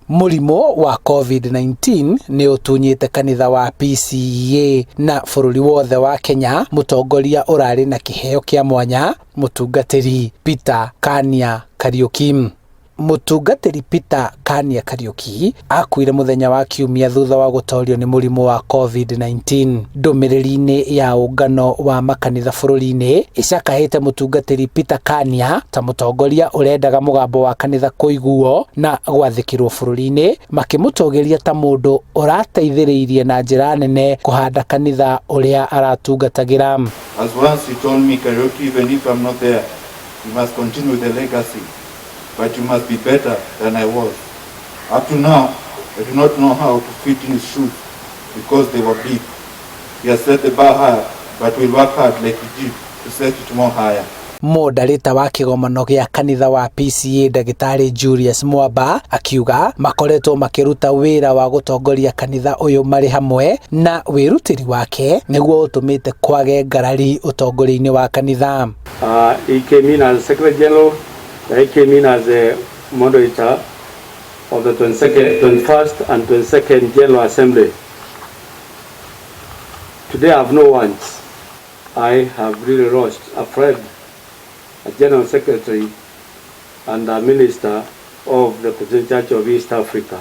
Mũrimũ wa COVID-19 nĩ ũtunyĩte kanitha wa PCEA na bũrũri wothe wa Kenya mũtongoria ũrarĩ na kĩheo kĩa mwanya, mũtungatĩri Peter Kania Kariuki. Mũtungatĩri Peter Kania Kariuki akuire mũthenya wa Kiumia thutha wa gũtorio nĩ mũrimũ wa COVID-19. Ndũmĩrĩri-inĩ ya ũngano wa makanitha bũrũri-inĩ ĩcakahĩte mũtungatĩri Peter Kania ta mũtongoria ũrendaga mũgambo wa kanitha kũiguo na gwathĩkĩrwo bũrũri-inĩ, makĩmũtũgĩria ta mũndũ ũrateithĩrĩirie na njĩra nene kũhanda kanitha ũrĩa aratungatagĩra. As once he told me, "Kariuki, even if I'm not there, you must continue the legacy, but you must be better than I was." Up to now, I do not know how to fit in his shoes because they were big. He has set the bar higher, but we'll work hard like he did to set it more higher. Mũndarĩta wa kĩgomano gĩa kanitha wa PCEA, Ndagĩtarĩ Julius Mwamba, akiuga makoretwo makĩruta wĩra wa gũtongoria kanitha ũyũ marĩ hamwe na wĩrutĩri wake nĩguo ũtũmĩte kwage ngarari ũtongoria-inĩ wa kanitha. He came in as Secretary General, I came in as a moderator of the 22nd, 21st and 22nd General Assembly. Today I have no words. I have really lost a friend, a General Secretary, and a minister of the Presbyterian Church of East Africa.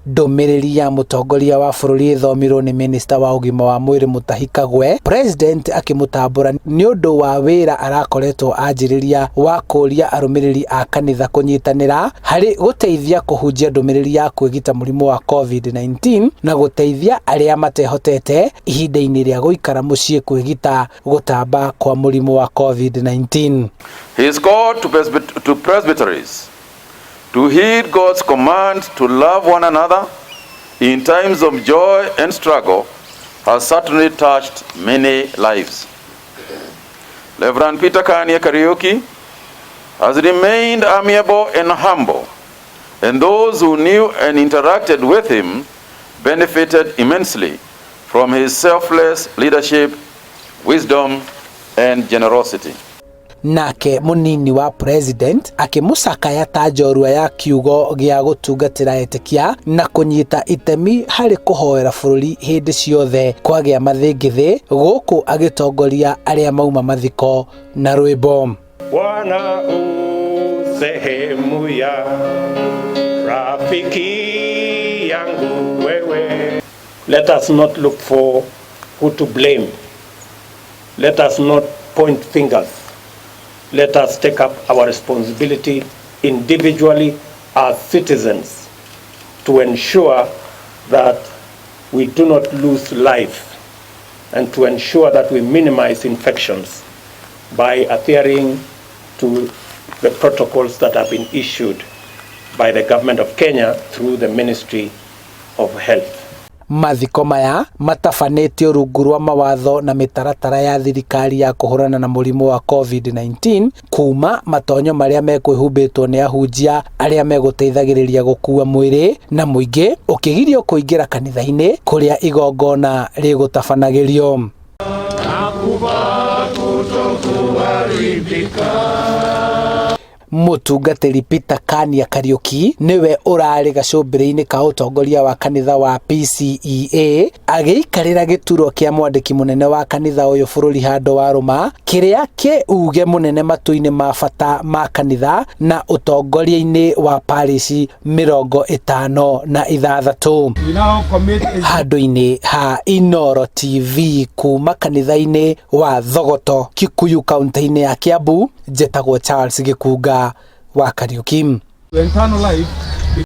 Ndũmĩrĩri ya mũtongoria wa bũrũri ĩthomirwo nĩ minista wa ũgima wa mwĩrĩ Mutahi Kagwe, President akĩmũtambũra nĩ ũndũ wa wĩra arakoretwo anjĩrĩria wa kũũria arũmĩrĩri a kanitha kũnyitanĩra harĩ gũteithia kũhunjia ndũmĩrĩri ya kwĩgita mũrimũ wa COVID-19 na gũteithia arĩa matehotete ihinda-inĩ rĩa gũikara mũciĩ kwĩgita gũtamba kwa mũrimũ wa COVID-19. He is called to presbyteries to heed God's command to love one another in times of joy and struggle has certainly touched many lives. Reverend Peter Kania Kariuki has remained amiable and humble, and those who knew and interacted with him benefited immensely from his selfless leadership, wisdom, and generosity. Nake mũnini wa president akĩmũcakaya ta njorua ya kiugo gĩa gũtungatĩra etĩkia na kũnyita itemi harĩ kũhoera bũrũri hĩndĩ ciothe kwagĩa mathĩngĩthĩ, gũkũ agĩtongoria arĩa mauma mathiko na rwĩmbo. Bwana u sehemu ya rafiki yangu wewe. Let us not look for who to blame. Let us not point fingers. Let us take up our responsibility individually as citizens to ensure that we do not lose life and to ensure that we minimize infections by adhering to the protocols that have been issued by the government of Kenya through the Ministry of Health. Mathiko maya matabanĩtio rungu rwa mawatho na mĩtaratara ya thirikari ya kũhũrana na mũrimũ wa COVID-19, kuma matonyo marĩa mekwĩhumbĩtwo nĩ ahunjia arĩa megũteithagĩrĩria gũkua mwĩrĩ, na mũingĩ ũkĩgirio kũingĩra kanitha-inĩ kũrĩa igongona rĩgũtabanagĩrio. Nakupa kutokuharibika. Mũtungatĩri Peter Kania Kariuki nĩwe ũrarĩ gacũmbĩrĩ-inĩ ka ũtongoria wa kanitha wa PCEA, agĩikarĩra gĩturwa kĩa mwandĩki mũnene wa kanitha ũyũ bũrũri handũ wa rũma, kĩrĩa kĩ uge mũnene matua-inĩ ma bata ma kanitha na ũtongoria-inĩ wa parishi 56. Handũ-inĩ ha Inooro TV, kuma kanitha-inĩ wa Thogoto, Kikuyu, kaunti-inĩ ya Kiambu, njĩtagwo Charles Gĩkunga wa Kariuki. Eternal life.